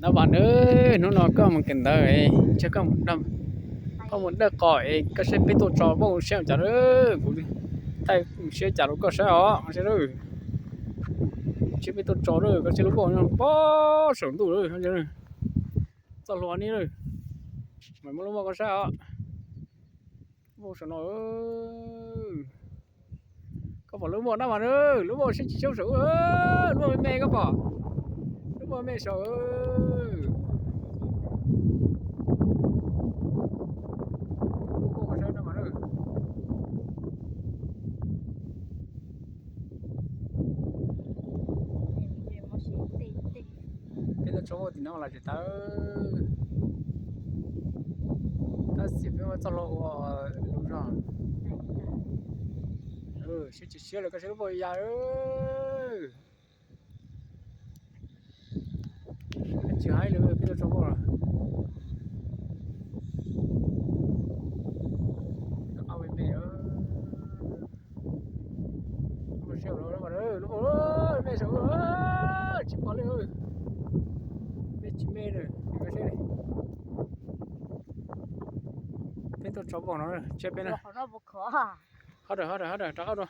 Nab Vas na, hnub no koj mus kawm ntawv, ntshe koj mus dawj qos es koj saib peb tuaj tso vauj siab cas lawm. Kuv thaij siab cas rau koj saib os. Ntshe peb tuaj tso lawm, koj saib lub vauj no pob saum ntuj lawm. Txoj hlua ni lawm, mas muab lub vauj koj saib os. Vauj saum no. Koj pom lub vauj Nab Vas na, lub vauj siab tsis siab saum, lub vauj me me koj pom, lub vauj me saum. Peb tuaj tso vauj tim no los tsis tau, tab sis peb muab txoj hlua ua lub zog. Siab tsis siab lawm, koj saib lub vauj ya. Tsis hais li, peb tuaj tso vauj los. Ab me me, lub vauj me saum, tsis pom li, me tsis me lawm. Peb tuaj tso vauj no, tsis peb na. Hov dawm, hov dawm, hov dawm, rov qab dua.